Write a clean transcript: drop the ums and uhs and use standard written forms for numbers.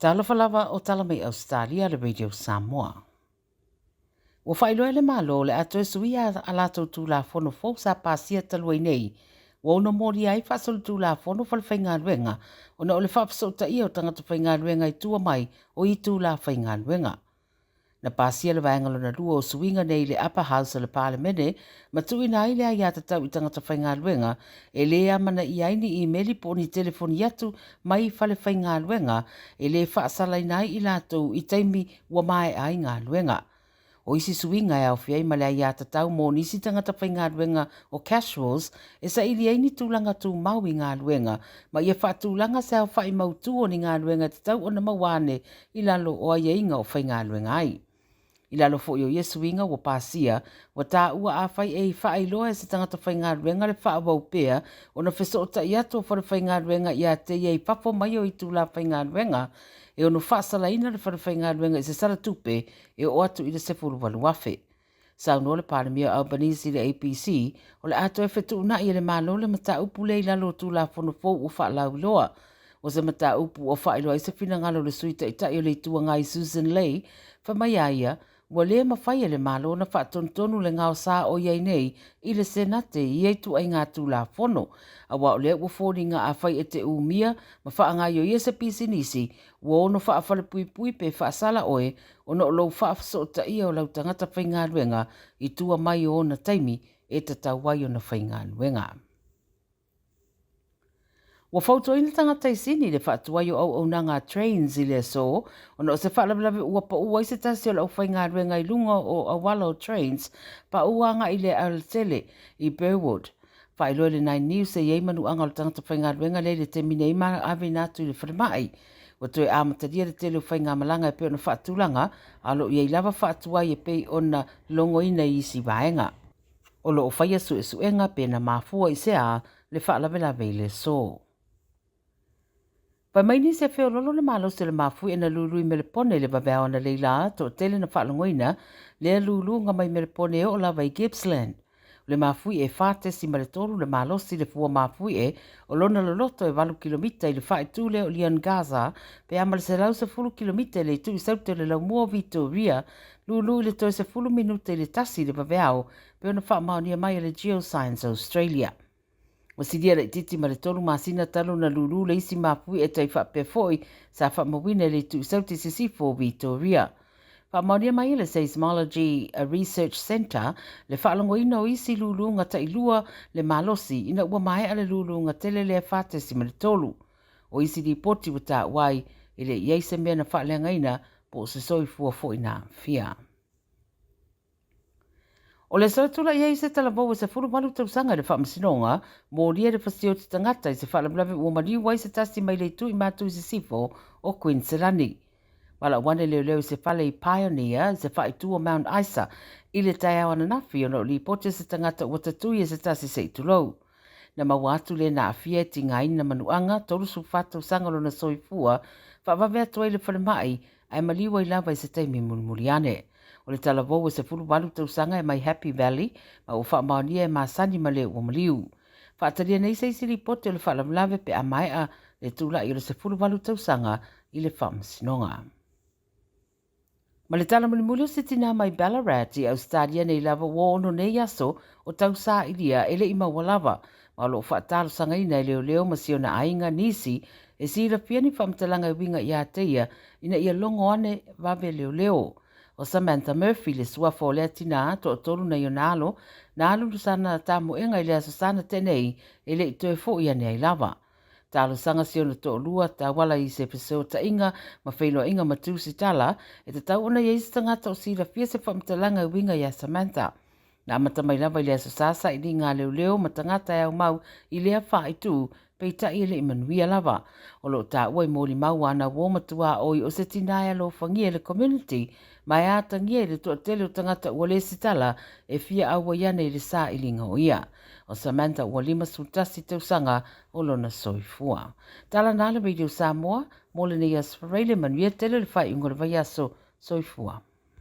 Talofa lava o tala mai Ausetalia le Radio Samoa. Ua faailoa e le Malo o le a toe suia a latou Tulafono fou sa pasia talu ai nei, ua ono molia ai faasolitulafono falefaigaluega ona o le faafesootaia o tagata faigaluega i tua mai o itula faigaluega. Na pasia le vaega lona lua o suiga nei i le Upper House o le Palemene ma tuuina ai le aiatatau i tagata faigaluega e le amanaia ai ni imeli po o ni telefoni atu mai falefaigaluega e le faasalaina ai i latou i taimi ua maea ai galuega. O isi suiga e aofia ai ma le aiatatau mo nisi tagata faigaluega o casuals e saili ai ni tulaga tumau i galuega ma ia faatulaga se aofai mautu o ni galuega e tatau ona maua ane i lalo o aiaiga o faigaluega ai. I lalo foi o ia suiga ua pasia, ua taua afai e faailoa e se tagata faigaluega le faaauau pea ona fesootai atu o falefaigaluega ia te ia i fafo mai o itula faigaluega, e ono faasalaina le falefaigaluega i se sala tupe e oo atu i le $18,000. Saunoa le Palemia o Albanese i le ABC, o le a toe fetuunai e le Malo le mataupu lea i lalo o Tulafono fou ua faalauiloa. O se mataupu ua faailoa ai se finagalo o le Sui Taitai o le Itu Agai Susan Ley, fai mai a ia, ua le mafai e le Malo ona faatonutonu le gaosa o i ai nei i le Senate i ia ituaiga Tulafono, aua o lea ua foliga afai e te umia ma faagaioia se pisinisi, ua ono faafalepuipui pe faasala oe ona o lou faafesootaia o lau tagata faigaluega i tua mai o ona taimi e tatau ai ona faigaluega. Ua fautuaina tagata i Sini i le faatuai o auaunaga a Trains i le aso ona o se faalavelave ua pau ai se tasi o le aufaigaluega i luga o auala o Trains pau agai i le alatele i Burwood. Faailoa i le Nine News e i ai manuaga o le tagata faigaluega lea i le taimi nei ma aveina atu i le falemai. Ua toe amatalia le tele o faigamalaga e pei ona faatulaga, a o lo o i ai lava faatuai e pei ona logoina i isi vaega. O lo o faia suesuega pe na mafua i se a le faalavelave i le aso. Fai mai nisi e feololo le malosi o le mafuie na lulu i Melepone i le vaveao analeila, toatele na faalogoina lea luluga mai Melepone e oo lava i Gippsland. O le mafuie e 4.3 le malosi le fua mafuie o lona loloto e 8 kilomita i le faaitu lea o Leongarza pe a ma le 110 kilomita i le itu i saute o le laumua o Vitoria, lulu i le toe 10 minute i le 1 i le vaveao pe ona faamaonia mai e le Geoscience Australia. Ua silia laitiiti ma le 3 masina talu ona lulu le isi mafuie tai faapea foi sa faamauina i le itu i saute i sisifo o Vitoria. Faamaonia mai e le Seismology Research Centre le faalogoina o isi luluga tailua le malosi ina ua maea le luluga tele lea 4.3. O isi lipoti ua taua ai e le i ai se mea na faaleagaina po o se soifua foi na aafia. O le aso e tulai ai se talavou e 18 tausaga i le Faamasinoga, molia le fasioti tagata i se faalavelave ua maliu ai se tasi mai le itu i Matu i Sisifo o Kuiniselani. Valaau ane leoleo i se fale i Pioneer i se faaitu o Mount Isa i le taeao ananafi ona o lipoti a se tagata ua tatui e se tasi se i tulou. Na maua atu le na aafia e tigaina manuaga 34 tausaga lona soifua, faavave atu ai le falemai ae maliu ai lava i se taimi mulimuli ane. O le talavou e 18 tausaga e mai Happy Valley ma ua faamaonia e masani ma le ua maliu. Faatalia nei se isi lipoti o le faalavelave pe a maea le tulai o le 18 tausaga i le faamasinoga. Ma le tala mulimuli o se tinā mai Ballarat i Ausetalia nei lava ua ono nei aso o tausailia e le i maua lava, ma o lo o faatalosagaina e leoleo ma si ona aiga nisi e silafia ni faamatalaga e uiga ia te ia ina ia logo ane vave leoleo. O Samantha Murphy le suafa o lea tinā, toatolu nai ona alo, na alu sana tamoega i le Aso Sa na tea nei e le i toe foi ane ai lava. Talosaga si ona toalua, tauala i se fesootaiga ma feiloaiga ma tusitala, e tatau ona i ai se tagata o silafia se faamatalaga e uiga iā Samantha. Na amata mai lava i le Aso Sa sailiga a leoleo ma tagata e aumau i lea faaitu, peitai e le i manuia lava. O lo o taua i molimau a ana uo ma tuaoi o se tinā e alofagia e le community ma e atagia i le toatele o tagata ua lesitala e fia auai ane i le sailiga o ia. O Samantha ua 51 tausaga o lona soifua. Tala na le Radio Samoa mo lenei aso Faraile, manuia tele le faaiuga o le vaiaso. Soifua.